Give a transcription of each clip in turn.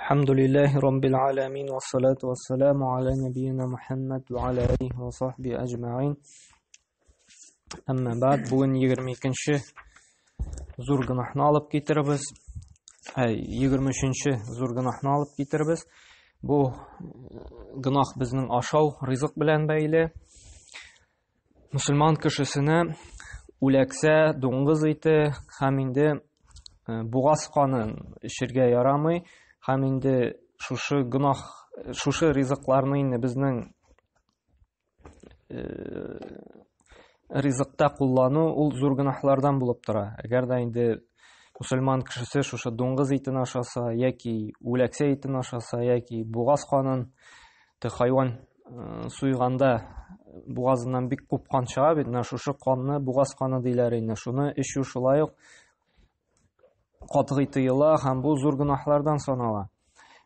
الحمد لله رب العالمين والصلاة والسلام على نبينا محمد وعلى آله وصحبه أجمعين أما بعد бүген 22 зур гөнаһны алып китербез. Әй, 23 зур гөнаһны алып китербез. Бу гөнаһ безнең ашау, ризык белән бәйле. Мөселман кешесенә үләксә, дуңгыз ите һәм инде бугаз канын эчергә ярамый һәм инде шушы гөнаһ, шушы ризыкларны инде безнең ризыкта куллану ул зур гөнаһлардан булып тора. Әгәр дә инде мөселман кешесе шушы дуңгыз итен ашаса яки үләксә итен ашаса яки бугаз канын хайван суйганда бугазыннан бик күп кан чыга бит, менә шушы канны бугаз каны диләр инде. Шуны эчү шулай ук катгый тыела һәм бу зур гөнаһлардан санала.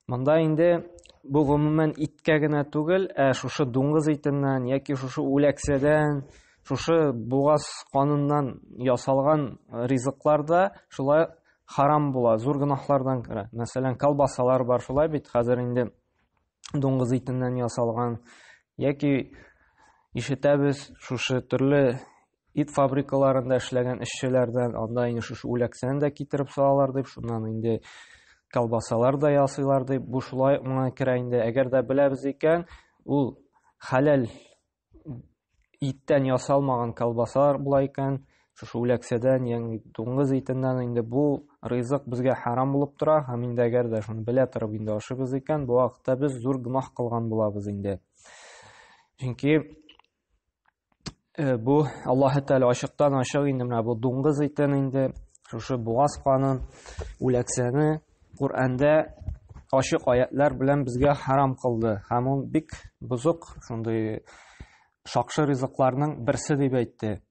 Монда инде бу гомумән иткә генә түгел, ә шушы дуңгыз итеннән яки шушы үләксәдән, шушы бугаз каныннан ясалган ризыклар да шулай харам була, зур гөнаһлардан керә. Мәсәлән, колбасалар бар шулай бит, хәзер инде дуңгыз итеннән ясалган яки ишетәбез шушы төрле ит фабрикаларында эшләгән эшчеләрдән анда инде шушы үләксәне дә китереп салалар дип, шуннан инде колбасалар да ясыйлар дип, бу шулай моңа керә инде. Әгәр дә беләбез икән, ул хәләл иттән ясалмаган колбасалар була икән, шушы үләксәдән, ягъни дуңгыз итеннән инде бу ризык безгә харам булып тора, һәм инде әгәр дә шуны белә торып инде ашыйбыз икән, бу вакытта без зур гөнаһ кылган булабыз инде. Чөнки бу Аллаһы Тәгалә ачыктан ачык инде менә бу дуңгыз итен инде, шушы бугаз канын, үләксәне Коръәндә ачык аятлар белән безгә харам кылды. Һәм ул бик бозык, шундый шакшы ризыкларның берсе дип әйтте.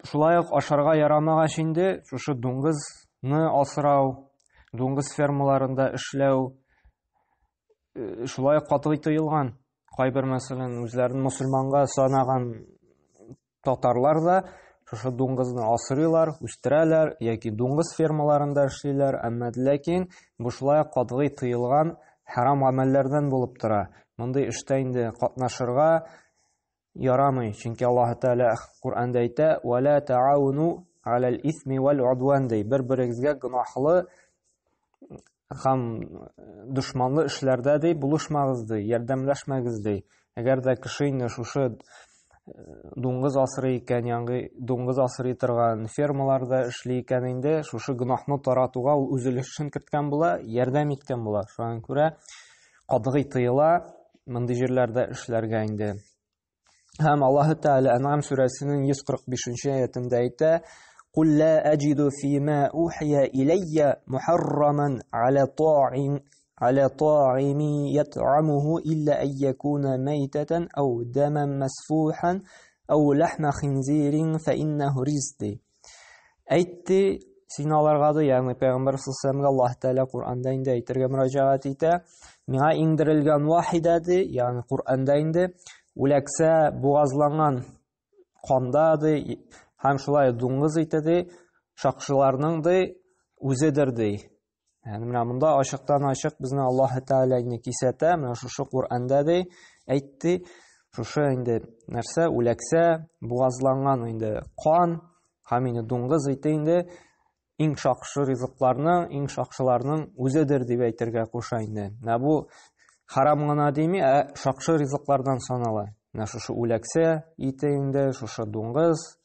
Шулай ук ашарга ярамагач инде шушы дуңгызны асрау, дуңгыз фермаларында эшләү шулай ук катгый тыелган. Кайбер, мәсәлән, үзләрен мөселманга санаган татарлар да шушы дуңгызны асрыйлар, үстерәләр яки дуңгыз фермаларында эшлиләр, әмма ләкин бу шулай ук катгый тыелган харам гамәлләрдән булып тора. Мондый эштә инде катнашырга ярамый, чөнки Аллаһ Тәгалә Коръәндә әйтә: "Ва ла таауну алал исми вал удван" ди. Бер-берегезгә гөнаһлы һәм дошманлы эшләрдә ди булышмагыз ди, ярдәмләшмәгез ди. Әгәр дә кеше инде шушы дуңгыз асрый икән, ягъни дуңгыз асрый торган фермаларда эшли икән инде, шушы гөнаһны таратуга ул үз өлешен керткән була, ярдәм иткән була. Шуңа күрә катгый тыела мондый җирләрдә эшләргә инде. Һәм Аллаһы Тәгалә Ән'ам сүрәсенең 145-нче аятында әйтә: "Кул ла аҗиду фима ухия иләйя мухарраман аля та'им аля та'ими ят'амуху илля ан якуна мәйтәтән ау даман масфухан ау лахма хинзирин фа иннаху риз" ди. Әйтте, син аларга да, ягъни Пәйгамбәр саллаллаху Аллаһ Тәгалә Коръәндә инде әйтергә мөрәҗәгать итә. Миңа иңдерелгән вахидә ди, ягъни Коръәндә инде үләксә бугазланган канда ди, һәм шулай дуңгыз ите ди, шакшыларның ди үзедер ди. Ягъни менә монда ачыктан ачык безне Аллаһ Тәгалә инде кисәтә, менә шушы Коръәндә ди, әйтте, шушы инде нәрсә үләксә, бугазланган инде кан һәм инде дуңгыз ите инде иң шакшы ризыкларның, иң шакшыларның үзедер дип әйтергә куша инде. Менә бу харам гына дими, ә шакшы ризыклардан санала. Менә шушы үләксә ите инде, шушы дуңгыз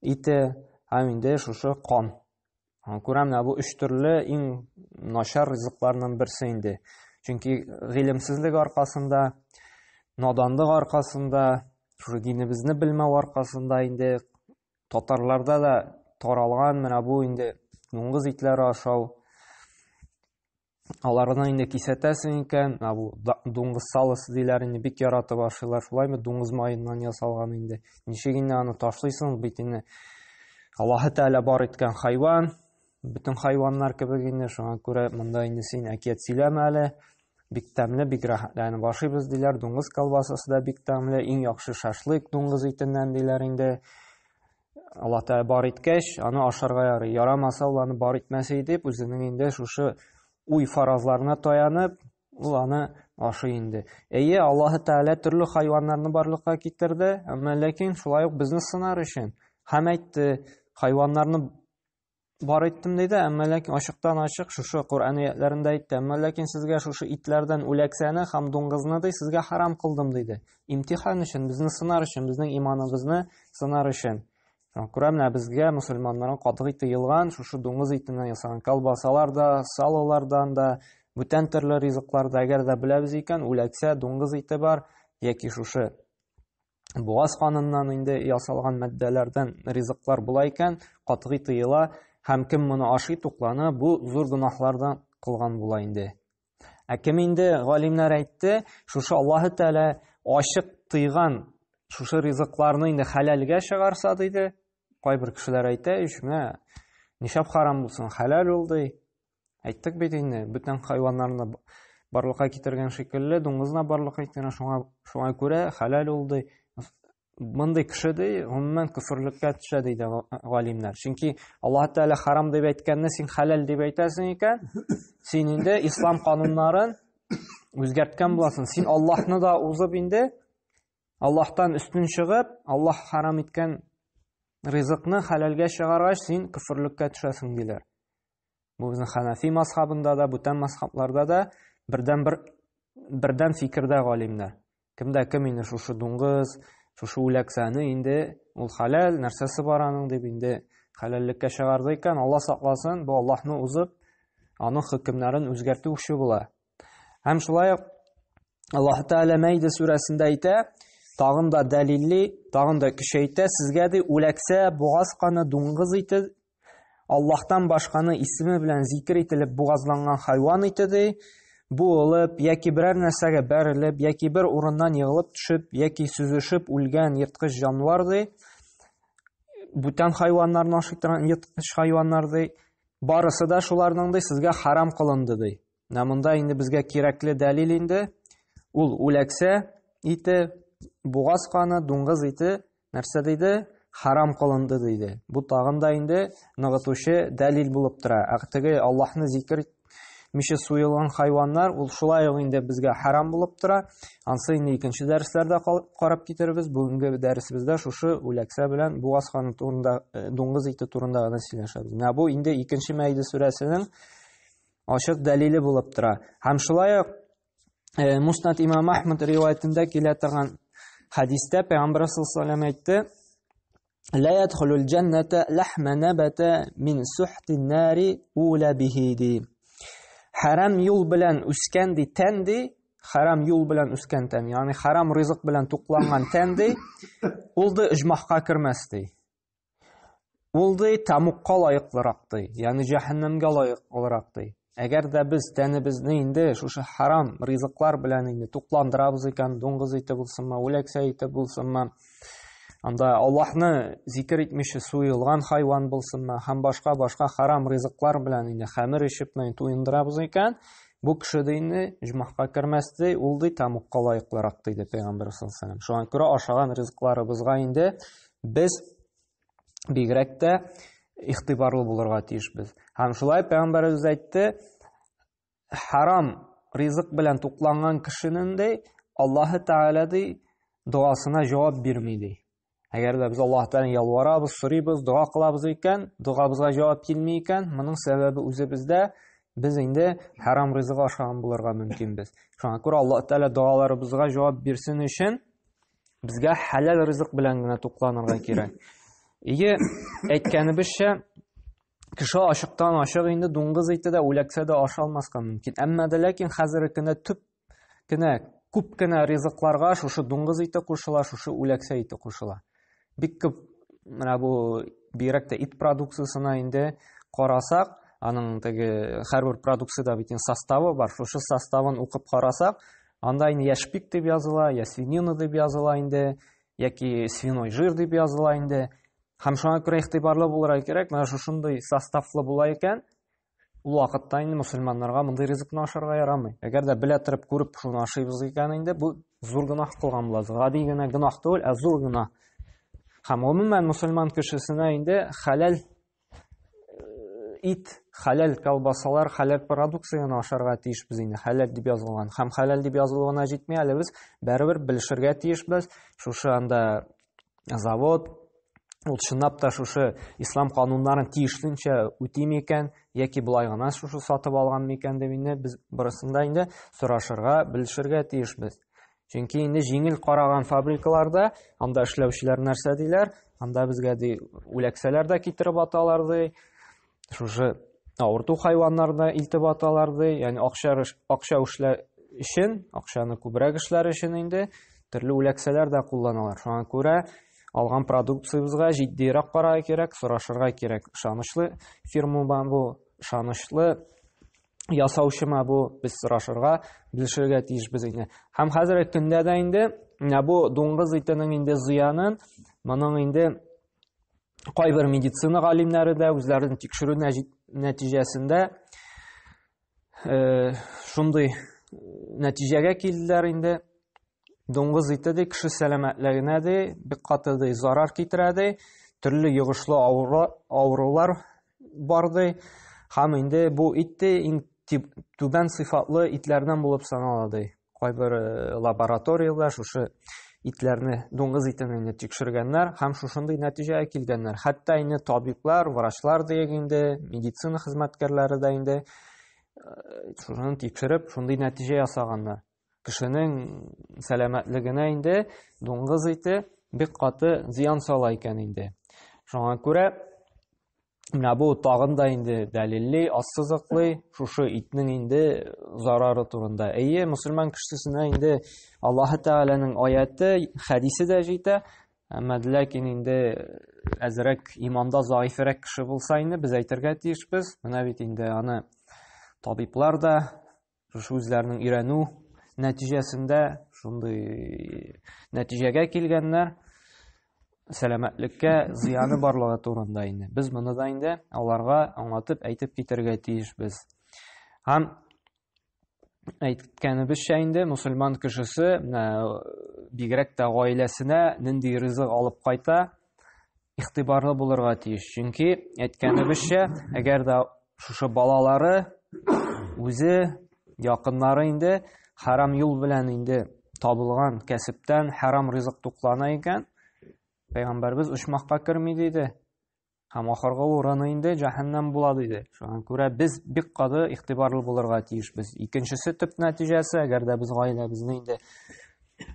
ите һәм инде шушы кан. Күрәм, менә бу өч төрле иң начар ризыкларның берсе инде. Чөнки гыйлемсезлек аркасында, наданлык аркасында, шушы динебезне белмәү аркасында инде татарларда да таралган менә бу инде дуңгыз итләре ашау. Аларны инде кисәтәсең икән, менә бу дуңгыз салосы диләр инде, бик яратып ашыйлар. Шулаймы, дуңгыз маеннан ясалган инде. Ничек инде аны ташлыйсың бит инде. Аллаһы Тәгалә бар иткән хайван, бөтен хайваннар кебек инде, шуңа күрә монда инде син әкият сөйләмә әле. Бик тәмле, бик рәхәтләнеп ашыйбыз диләр. Дуңгыз колбасасы да бик тәмле, иң яхшы шашлык дуңгыз итеннән диләр инде. Алла Тәгалә бар иткәч, аны ашарга ярый. Ярамаса, ул аны бар итмәс иде дип, үзенең инде шушы уй фаразларына таянып, ул аны ашый инде. Әйе, Аллаһы Тәгалә төрле хайваннарны барлыкка китерде, әмма ләкин шулай ук безне сынар өчен һәм әйтте, хайваннарны бар иттем диде, әмма ләкин ачыктан ачык шушы Коръән аятларында әйтте, әмма ләкин сезгә шушы итләрдән үләксәне һәм дуңгызны ди сезгә харам кылдым диде. Имтихан өчен, безне сынар өчен, безнең иманыбызны сынар өчен. Шуңа күрә менә безгә мөселманнарга катгый тыелган шушы дуңгыз итеннән ясалган колбасалар да, салолардан да, бүтән төрле ризыклар да, әгәр дә беләбез икән, үләксә, дуңгыз ите бар яки шушы буаз каныннан инде ясалган матдәләрдән ризыклар була икән, катгый тыела һәм кем моны ашый, туклана, бу зур гөнаһлардан кылган була инде. Ә кем инде галимнәр әйтте, шушы Аллаһы Тәгалә ачык тыйган шушы ризыкларны инде хәләлгә чыгарса диде. Кайбер кешеләр әйтә, ич, менә нишләп харам булсын, хәләл ул ди. Әйттек бит инде, бүтән хайваннарны барлыкка китергән шикелле, дуңгызны барлыкка китергән, шуңа шуңа күрә хәләл ул ди. Мондый кеше ди, гомумән көферлеккә төшә ди галимнәр. Чөнки Аллаһ Тәгалә харам дип әйткәнне син хәләл дип әйтәсең икән, син инде ислам кануннарын үзгәрткән буласың. Син Аллаһны да узып инде Аллаһтан өстен чыгып, Аллаһ харам иткән ризыкны хәләлгә чыгаргач, син көферлеккә төшәсең диләр. Бу безнең Ханафи мазхабында да, бүтән мазхабларда да бердән бер бердән фикердә галимнәр. Кемдә кем инде шушы дуңгыз, шушы үләксәне инде ул хәләл, нәрсәсе бар аның дип инде хәләллеккә чыгарды икән, Алла сакласын, бу Аллаһны узып, аның хөкемнәрен үзгәртү эше була. Һәм шулай ук Аллаһ Тәгалә Мәйдә сүрәсендә әйтә, тагын да дәлилли, тагын да көчәйтә, сезгә ди үләксә, бугаз каны, дуңгыз ите, Аллаһтан башканы исеме белән зикер ителеп бугазланган хайван ите ди, буылып яки берәр нәрсәгә бәрелеп, яки бер урыннан егылып төшеп, яки сөзешеп үлгән ерткыч җанвар ди, бүтән хайваннарны ашый торган ерткыч хайваннар ди, барысы да шуларның ди сезгә харам кылынды ди. Менә монда инде безгә кирәкле дәлил инде ул үләксә ите, бугаз каны, дуңгыз ите нәрсә диде? Харам кылынды диде. Бу тагын да инде ныгытучы дәлил булып тора. Ә теге Аллаһны зикер итмичә суелган хайваннар, ул шулай ук инде безгә харам булып тора. Ансы инде икенче дәресләрдә карап китербез. Бүгенге дәресебездә шушы үләксә белән бугаз каны турында, э, дуңгыз ите турында гына сөйләшәбез. Менә бу инде икенче Мәиде сүрәсенең ачык дәлиле булып тора. Һәм шулай ук э, Муснад имам Ахмад риваятендә килә торган хәдистә Пәйгамбәр саллаллаху алейһи әйтте: "Ла ядхулул җанната лахма набата мин сухтин нари ула бихи" ди. Харам юл белән үскән ди тән ди, харам юл белән үскән тән, ягъни харам ризык белән тукланган тән ди, ул ди оҗмахка кермәс ди. Ул ди тәмугка лаеклырак ди, ягъни җәһәннәмгә лаеклырак ди. Әгәр дә без тәнебезне инде шушы харам ризыклар белән инде тукландырабыз икән, дуңгыз ите булсынмы, үләксә ите булсынмы, анда Аллаһны зикер итмичә суелган хайван булсынмы һәм башка-башка харам ризыклар белән инде хәмер эчеп туендырабыз икән, бу кеше дә инде оҗмахка кермәс ди, ул ди тәмугка лаеклырак диде Пәйгамбәр саллаллаху алейһи ва сәлләм. Шуңа күрә ашаган ризыкларыбызга инде без бигрәк тә игътибарлы булырга тиешбез. Һәм шулай пәйгамбәребез әйтте, харам ризык белән тукланган кешенең ди, Аллаһы Тәгалә ди, догасына җавап бирми ди. Әгәр дә без Аллаһ Тәгаләдән ялварабыз, сорыйбыз, дога кылабыз икән, догабызга җавап килми икән, моның сәбәбе үзебездә, без инде харам ризык ашаган булырга мөмкинбез. Шуңа күрә Аллаһ Тәгалә догаларыбызга җавап бирсен өчен Безгә хәләл ризык белән генә тукланырга кирәк. Иге әйткәнебезчә, кеше ачыктан ачык инде дуңгыз ите дә, үләксә дә аша алмаска мөмкин. Әмма дә ләкин хәзерге көндә төп кенә күп кенә ризыкларга шушы дуңгыз ите кушыла, шушы үләксә ите кушыла. Бик күп менә бу бигрәк тә ит продукциясенә инде карасак, аның теге һәрбер продукциядә бит инде составы бар. Шушы составын укып карасак, анда инде я шпик дип языла, я свинина дип языла инде, яки свиной жир дип языла инде. Һәм шуңа күрә игътибарлы булырга кирәк, менә шушындый составлы була икән, ул вакытта инде мөселманнарга мондый ризыкны ашарга ярамый. Әгәр дә белә торып күреп шуны ашыйбыз икән инде, бу зур гөнаһ кылган булабыз. Гади генә гөнаһ түгел, ә зур гөнаһ. Һәм гомумән мөселман кешесенә инде хәләл э, Ит, хәләл колбасалар, хәләл продукцияне ашарга тиешбез инде, хәләл дип язылган. Һәм хәләл дип язылуына җитми әле, без барыбер белешергә тиешбез. Шушы анда завод ул чынлап та шушы ислам кануннарын тиешленчә үти микән, яки болай гына шушы сатып алган микән дип инде без барысын да инде сорашырга, белешергә тиешбез. Чөнки инде җиңел караган фабрикаларда анда эшләүчеләр нәрсә диләр? Анда безгә ди үләксәләр дә китереп аталар ди. Шушы авырту хайваннарны илтеп аталар ди. Ягъни акча акча эшләр өчен, акчаны күбрәк эшләр өчен инде төрле үләксәләр дә кулланалар. Шуңа күрә алган продукциябезгә җитдирәк карарга кирәк, сорашырга кирәк. Ышанычлы фирма бу, ышанычлы ясаучымы бу, без сорашырга, белешергә тиешбез инде. Һәм хәзерге көндә дә инде менә бу дуңгыз итенең инде зыянын, моның инде кайбер медицина галимнәре дә үзләренең тикшерү нәтиҗәсендә шундый нәтиҗәгә килделәр инде. Дуңгыз ите ди кеше сәламәтлегенә ди бик каты ди зарар китерә ди, төрле йогышлы авырулар бар ди. Һәм инде бу ит ди иң түбән сыйфатлы итләрдән булып санала ди. Кайбер лабораторияләр шушы итләрне, дуңгыз итен инде тикшергәннәр һәм шушындый нәтиҗәгә килгәннәр. Хәтта инде табиблар, врачлар диек инде, медицина хезмәткәрләре дә инде шуны тикшереп, шундый нәтиҗә ясаганнар. Кешенең сәламәтлегенә инде дуңгыз ите бик каты зыян сала икән инде. Шуңа күрә менә бу тагын да инде дәлилли, ассызыклый шушы итнең инде зарары турында. Әйе, мөселман кешесенә инде Аллаһы Тәгаләнең аяты, хәдисе дә җитә, әмма ләкин инде әзрәк иманда заифрәк кеше булса инде без әйтергә тиешбез. Менә бит инде аны табиблар да шушы үзләренең өйрәнү нәтиҗәсендә шундый нәтиҗәгә килгәннәр, сәламәтлеккә зыяны барлыгы турында инде. Без моны да инде аларга аңлатып әйтеп китәргә тиешбез. Һәм әйткәнебезчә инде мусульман кешесе менә бигрәк тә гаиләсенә нинди ризык алып кайта, игътибарлы булырга тиеш. Чөнки әйткәнебезчә, әгәр дә шушы балалары үзе, якыннары инде харам юл белән инде табылган кәсептән харам ризык туклана икән, пәйгамбәрбез оҗмахка керми диде. Һәм ахыргы урыны инде җәһәннәм була диде. Шуңа күрә без бик каты игътибарлы булырга тиешбез. Икенчесе төп нәтиҗәсе, әгәр дә без гаиләбезне инде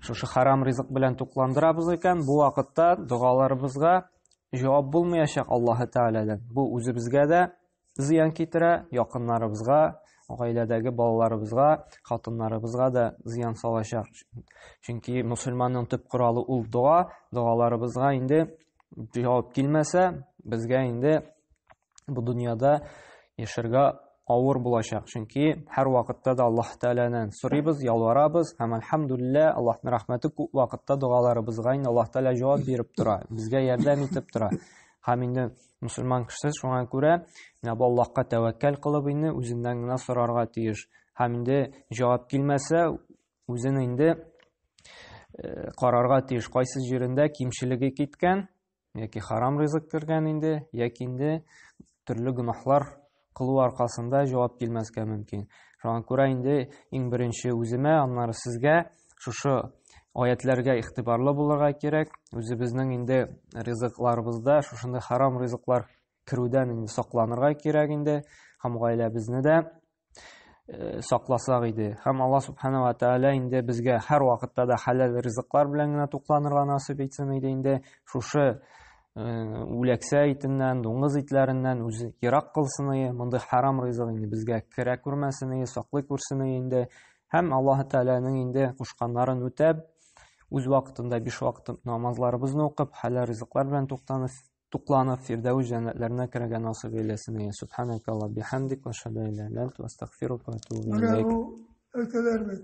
шушы харам ризык белән тукландырабыз икән, бу вакытта догаларыбызга җавап булмаячак Аллаһы Тәгаләдән. Бу үзебезгә дә зыян китерә, якыннарыбызга, гаиләдәге балаларыбызга, хатыннарыбызга да зыян салачак. Чөнки мусульманның төп коралы ул дога, догаларыбызга инде җавап килмәсә, безгә инде бу дөньяда яшәргә авыр булачак. Чөнки һәр вакытта да Аллаһ Тәгаләдән сорыйбыз, ялварабыз һәм әлхәмдүлилләһ, Аллаһның рәхмәте күп вакытта догаларыбызга инде Аллаһ Тәгалә җавап биреп тора, безгә ярдәм итеп тора. Һәм инде мусульман кешесе шуңа күрә менә бу Аллаһка тәвәккәл кылып инде үзеннән генә сорарга тиеш. Һәм инде җавап килмәсә, үзен инде карарга тиеш, кайсы җирендә кимчелеге киткән, яки харам ризык кергән инде, яки инде төрле гөнаһлар кылу аркасында җавап килмәскә мөмкин. Шуңа күрә инде иң беренче үземә, аннары сезгә шушы аятләргә игътибарлы булырга кирәк. Үзебезнең инде ризыкларыбызда шушындый харам ризыклар керүдән инде сакланырга кирәк инде һәм гаиләбезне дә сакласак иде. Һәм Аллаһ субхана ва тааля инде безгә һәр вакытта да хәләл ризыклар белән генә тукланырга насыйп итсен иде инде. Шушы үләксә итеннән, дуңгыз итләреннән үзе ерак кылсын иде. Мондый харам ризык инде безгә керә күрмәсен иде, саклый күрсен иде инде. Һәм Аллаһ Тәгаләнең инде кушканнарын үтәп, үз вакытында биш вакыт намазларыбызны укып, хәләл ризыклар белән туктанып, тукланып, Фирдәүс җәннәтләренә керергә насыйп әйләсен. Субханакаллаһ бихамдик ва ашһаду ан ла иляһа илля анта астагфирука ва атубу Менә иләйк. бу әйтәләр бит.